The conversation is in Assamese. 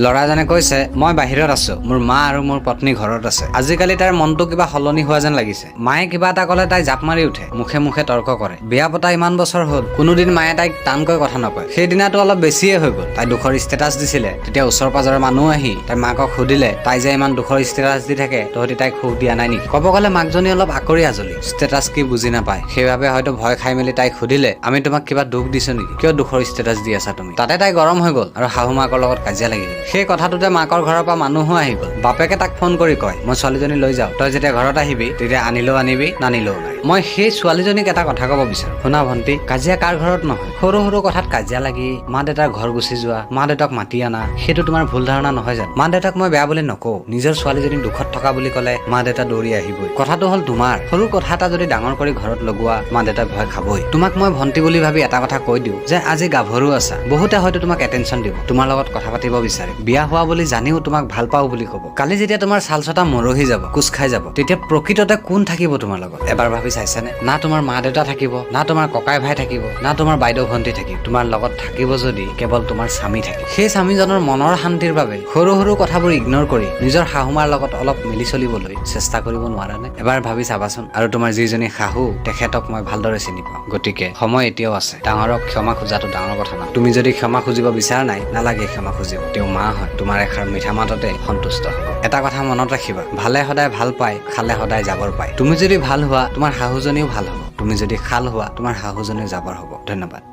ল'ৰাজনে কৈছে, মই বাহিৰত আছো, মোৰ মা আৰু মোৰ পত্নী ঘৰত আছে। আজিকালি তাইৰ মনটো কিবা সলনি হোৱা যেন লাগিছে। মায়ে কিবা এটা ক'লে তাই জাপ মাৰি উঠে, মুখে মুখে তৰ্ক কৰে। বিয়া পতা ইমান বছৰ হ'ল, কোনোদিন মায়ে তাইক টানকৈ কথা নকয়। সেইদিনাটো অলপ বেছিয়ে হৈ গ'ল। তাই দুখৰ ষ্টেটাছ দিছিলে। তেতিয়া ওচৰ পাজৰৰ মানুহ আহি তাইৰ মাকক সুধিলে, তাই যে ইমান দুখৰ ষ্টেটাছ দি থাকে, তহঁতি তাইক সুখ দিয়া নাই নেকি? ক'ব গ'লে মাকজনী অলপ আঁকৰী আজলি, ষ্টেটাছ কি বুজি নাপায়। সেইবাবে হয়তো ভয় খাই মেলি তাইক সুধিলে, আমি তোমাক কিবা দুখ দিছো নেকি? কিয় দুখৰ ষ্টেটাছ দি আছা তুমি? তাতে তাই গৰম হৈ গ'ল আৰু শাহু মাকৰ লগত কাজিয়া লাগি গ'ল। সেই কথাটোতে মাকৰ ঘৰৰ পৰা মানুহো আহি গ'ল। বাপেকে তাক ফোন কৰি কয়, মই ছোৱালীজনী লৈ যাওঁ, তই যেতিয়া ঘৰত আহিবি তেতিয়া আনিলেও আনিবি, নানিলেও নাই। মই সেই ছোৱালীজনীক এটা কথা ক'ব বিচাৰো। শুনা ভণ্টি, কাজিয়া কাৰ ঘৰত নহয়? সৰু সৰু কথাত কাজিয়া লাগি মা দেউতাৰ ঘৰ গুচি যোৱা, মা দেউতাক মাতি আনা, সেইটো তোমাৰ ভুল ধাৰণা নহয় জানো? মা দেউতাক মই বেয়া বুলি নকওঁ। নিজৰ ছোৱালীজনী দুখত থকা বুলি ক'লে মা দেউতা দৌৰি আহিবই। কথাটো হ'ল, তোমাৰ সৰু কথা এটা যদি ডাঙৰ কৰি ঘৰত লগোৱা, মা দেউতাই ভয় খাবই। তোমাক মই ভণ্টি বুলি ভাবি এটা কথা কৈ দিওঁ যে আজি গাভৰু আছা, বহুতে হয়তো তোমাক এটেনশ্যন দিব, তোমাৰ লগত কথা পাতিব বিচাৰে, বিয়া হোৱা বুলি জানিও তোমাক ভাল পাওঁ বুলি ক'ব। কালি যেতিয়া তোমাৰ ছাল চটা মৰহি যাব, কোচ খাই যাব, তেতিয়া প্ৰকৃততে কোন থাকিব তোমাৰ লগত, এবাৰ ভাবি চাইছানে? না তোমাৰ মা দেউতা থাকিব, না তোমাৰ ককাই ভাই থাকিব, না তোমাৰ বাইদেউ ভণ্টি থাকিব। তোমাৰ লগত থাকিব যদি কেৱল তোমাৰ স্বামী থাকিব। সেই স্বামীজনৰ মনৰ শান্তিৰ বাবে সৰু সৰু কথাবোৰ ইগন'ৰ কৰি নিজৰ শাহুমাৰ লগত অলপ মিলি চলিবলৈ চেষ্টা কৰিব নোৱাৰানে? এবাৰ ভাবি চাবাচোন। আৰু তোমাৰ যিজনী শাহু, তেখেতক মই ভালদৰে চিনি পাওঁ। গতিকে সময় এতিয়াও আছে। ডাঙৰক ক্ষমা খোজাটো ডাঙৰ কথা নহয়। তুমি যদি ক্ষমা খুজিব বিচৰা নাই, নালাগে ক্ষমা খুজিব। তেওঁ মা হয়, তোমাৰ এষাৰ মিঠা মাততে সন্তুষ্ট হ'ব। এটা কথা মনত ৰাখিবা, ভালে সদায় ভাল পায়, খালে সদায় জাবৰ পায়। তুমি যদি ভাল হোৱা, তোমাৰ শাহুজনীও ভাল হ'ব। তুমি যদি খাল হোৱা, তোমাৰ শাহুজনীও জাবৰ হ'ব। ধন্যবাদ।